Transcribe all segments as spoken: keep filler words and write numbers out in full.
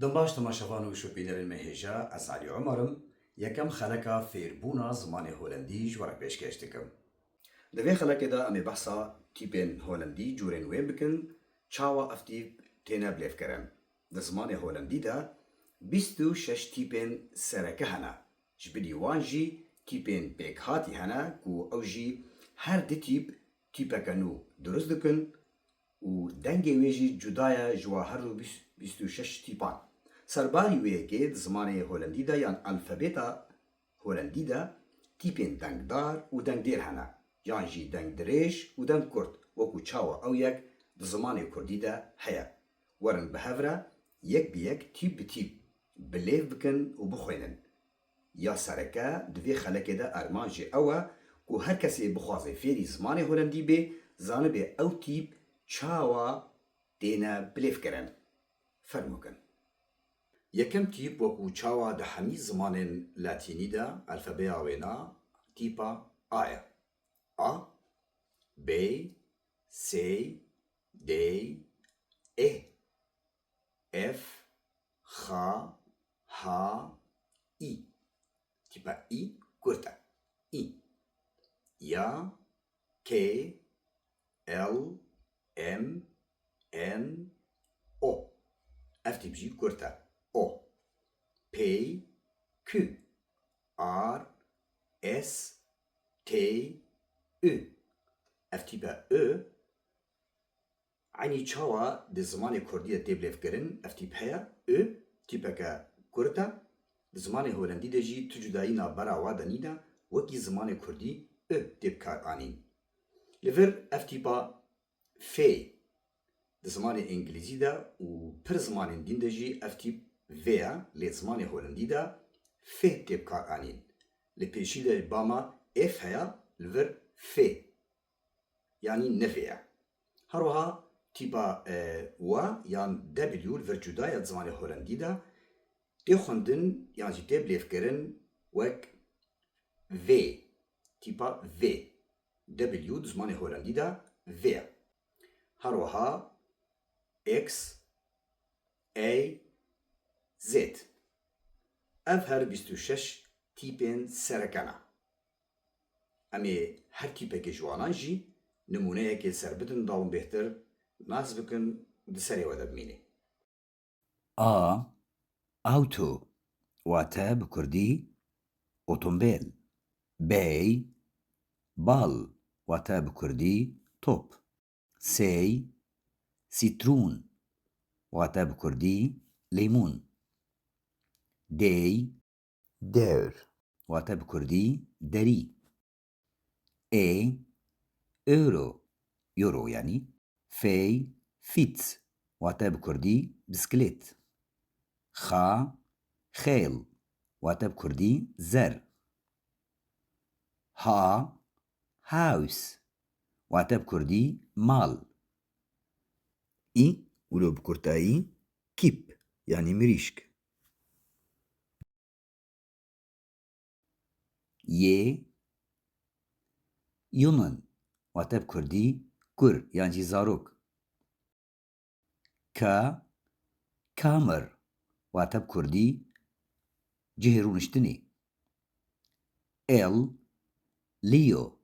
Dembaş temaşevan û şopînerên me hêja, ez Elî Omer im, yekem xeleka fêrbûna zimanê holendî ji we re pêşkêş dikim. Di vê xelekê de em ê behsa tîpên holendî, cûrên wê bikin, çawa ev tîp têne bilêvkirin. Di zimanê holendî de bîst û şeş tîpên sereke hene. Ji bilî wan jî tîpên pêkhatî hene ku ew jî her du tîp tîpeke nû dirust dikin û dengê wê jî cuda ye ji wa her du bîst, bîst û şeş tîpan. Serbarî wê yekê di zimanê holendî de yan alfabeta holendî de tîpên dengdar û dengdêr hene, yan jî dengdirêj û dengkurt, wekû çawa ew yek di zimanê kurdî de heye. Werin bi hev re yek bi yek, tîp bi tîp bilêv bikin û bixwînin. Ya sereke di vê xelekê de armanc jî ew e ku her kesê bixwaze fêrî zimanê holendî bê, zanibe ew tîp çawa têne bilêvkirin. Fermo kin. Yekem tîp wekû çawa di hemî zimanên latînî de alfabeya wêna tîpa A ye. A, B, S, D, E, F, X, H, I. Tîpa I kurt e. I. Ya, K, L, M, N, O. Ev tîp jî kurt e. O. P, Q, R, S, T, U. Ev tîpa U eynî çawa di zimanê kurdî de tê bilêvkirin, ev tîp heye. U tîpeke kurt e. Di zimanê holendî de jî tu cudayî navbera wa de nîne, wekî zimanê kurdî u tê bikaranîn. Li vir ev tîpa F. Di zimanê îngilîzî de û pir zimanên dîn de jî ev tîp V ye, lê zimanê holendî de F tê bikaranîn. Li pêşî de ba me F heye, li vir F. Yanî ne V ye. Her wiha tîpa, e, W yan W li vir cuda ye di zimanê holendî de. Tê xwendin yan jî tê bilêvkirin wek V. Tîpa V. W di zimanê holendî de V ye. Her wiha X, A, Z. Ev her bîst û şeş tîpên sereke ne. Em ê her tîpekê ji wanan jî nimûneyekê ser bidin, da hûn bêhtir nas bikin û di serê we de bimînê. A, Auto, wate bi kurdî otombêl. B, Ball, wate bi kurdî top. S, Sitrûn, wate bi kurdî lêmûn. D, Deur, wate bi kurdî derî. E, Euro, euro yanî. F, Fiets, wate bi kurdî bisiklet. X, Geld, wate bi kurdî zer. H, Huis, wate bi kurdî mal. I, wilo bi kurtayî Kip, yanî mirîşk. Y, Jungen, wate bi kurdî kur yan jî zarok. K, Kamer, wate bi kurdî cihê rûniştinê. L, Leo,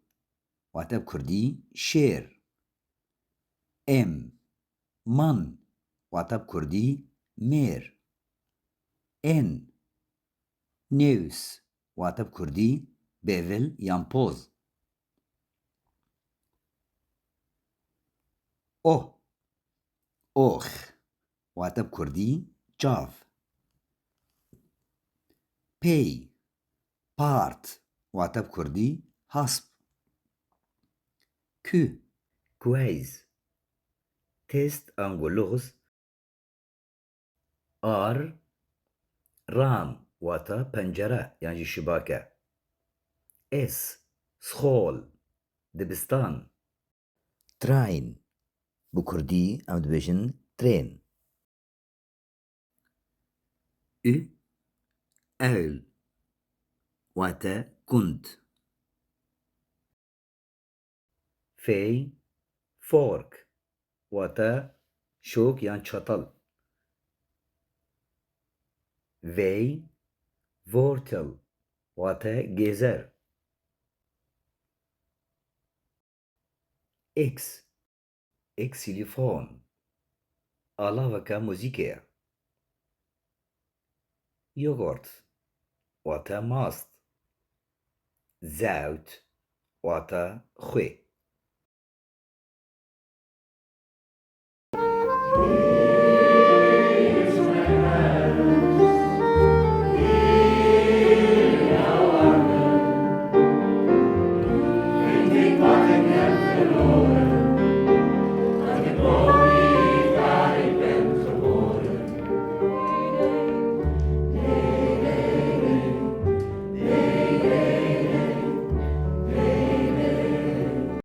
wate bi kurdî şêr. M, Mann, wate bi kurdî mêr. N, Neus, wate bi kurdî bêvil yan poz. O, Ox, wate bi kurdî çav. P, Paard, wate bi kurdî hasp. Q, Quiz, test ango lûz. R, Raam, wate pencere yan jî şibake. S, School, dibistan. Trein, bi kurdî em dibêjin trên. U, Uil, wate gund. F, Fork, wate şok yan çatal. Vey, Wortel, wate gêzer. X, Xylophon, alaveke muzîkê ye. Yogurt, wate mast. Zewt, wate xwê.